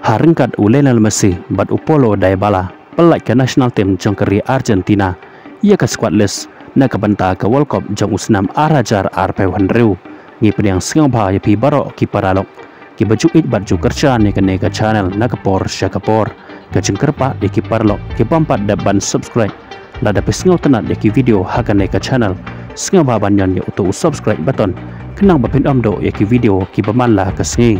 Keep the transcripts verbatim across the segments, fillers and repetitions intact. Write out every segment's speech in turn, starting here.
Ha ryngkat u Lionel Messi bad u Paulo Dybala, pyllait ka national team jong ka ri Argentina ïa ka squad list na ka bynta ka World Cup jong u snem ar hajar arphew hynriew. Ngi pdiang sngewbha ïa phi baroh ki paralok kiba ju ïeit bad ju kyrshan ïa kane ka channel na ka por sha ka por. Ka jingkyrpad ïa ki paralok ki bym pat dep ban subscribe, lada phi sngewtynnat ïa ki video ha kane ka channel, sngewbha ban ñion ïa uto u subscribe button, khnang ba phin ym duh ïa ki video kiba man la ka sngi.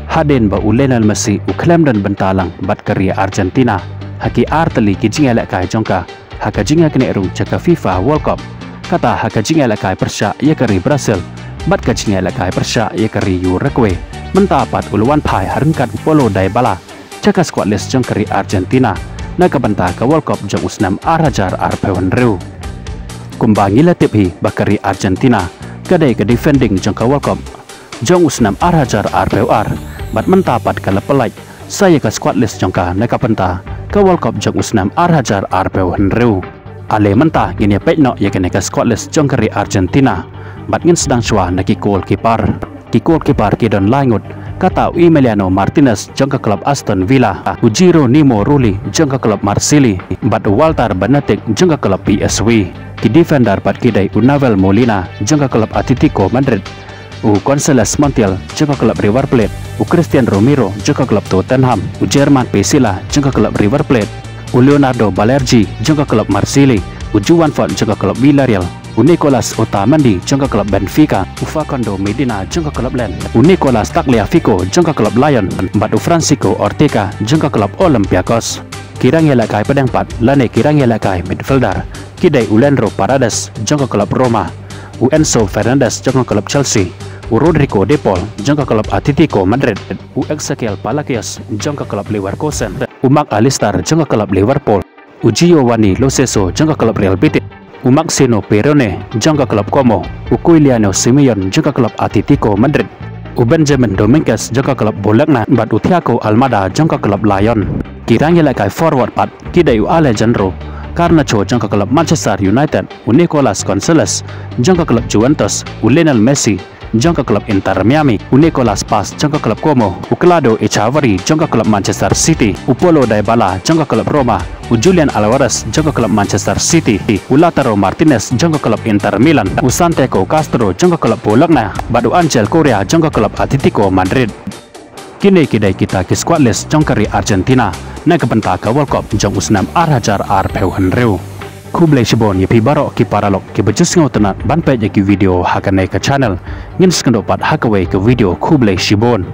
Hadien ba u Lionel Messi u khlem don bynta lang bad ka ri Argentina ha ki ar tylli ki jingïalehkai jong ka ha ka jingïaknieh rung sha ka FIFA World Cup, kata ha ka jingïalehkai pyrshah ïa ka ri Brazil bad ka jingïalehkai pyrshah ïa ka ri Uruguay, mynta pat u la wan phai ha ryngkat u Paulo Dybala sha ka squad list jong ka ri Argentina na ka bynta ka World Cup jong u snem ar hajar arphew hynriew. Kumba ngi la tip hi ba ka ri Argentina ka dei ka defending jong ka World Cup jong u snem ar hajar arphew ar, bad mynta pat ka la pyllait sa ïa ka squad list jong ka na ka bynta ka World Cup jong u snem ar hajar arphew hynriew. Ale mynta ngin ïa peit noh ïa kane ka squad list jong ka ri Argentina bad ngin sdang shuwa na ki goalkeeper. Ki goalkeeper ki don lai ngut, kata u Emiliano Martinez jong ka club Aston Villa, u Jeronimo Rulli jong ka club Marseille, bad u Walter Benitez jong ka club P S V. Ki defender pat ki dei u Nahuel Molina jong ka club Atletico Madrid, u Gonzalez Montiel jong ka club River Plate, u Christian Romero jong ka club Tottenham, u Germain Pesela jong ka club River Plate, u Leonardo Balergi jong ka club Marseille, u Juan Fort jong ka club Villarreal, u Nicolas Otamendi jong ka club Benfica, u Facundo Medina jong ka club Lens, u Nicolas Tagliafico jong ka club Lyon, bad u Francisco Ortega jong ka club Olympiacos. Ki rangïalehkai pdeng pat lane ki rangïalehkai midfielder ki dei u Leandro Paredes jong ka club Roma, u Enzo Fernandez jong ka club Chelsea, u Rodrigo De Paul jong ka club Atletico Madrid, u Ezequiel Palacios jong ka club Leverkusen, u Mac Allister jong ka club Liverpool, u Giovanni Lo Celso jong ka club Real Betis, u Maximo Perrone jong ka club Como, u Giuliano Simeone jong ka club Atletico Madrid, u Benjamin Dominguez jong ka club Bologna, bad u Thiago Almada jong ka club Lyon. Ki rangïalehkai forward pat ki dei u Alejandro Garnacho jong ka club Manchester United, u Nicolas Gonzalez jong ka club Juventus, u Lionel Messi jong ka club Inter Miami, u Nicolas Paz jong ka club Como, u Claudio Echeverri jong ka club Manchester City, u Paulo Dybala jong ka club Roma, u Julian Alvarez jong ka club Manchester City, u Lautaro Martinez jong ka club Inter Milan, u Santiago Castro jong ka club Bologna, bad u Angel Correa jong ka club Atletico Madrid. Kine ki dei kita ki squad list jong ka ri Argentina na ka bynta ka World Cup jong u snem ar hajar arphew hynriew. Khublei shibun ïa phi baroh ki paralok kiba ju sngewtynnat ban peit ïa ki video ha kane ka channel. Ngin sa ïakynduh pat ha kawei ka video, khublei shibun.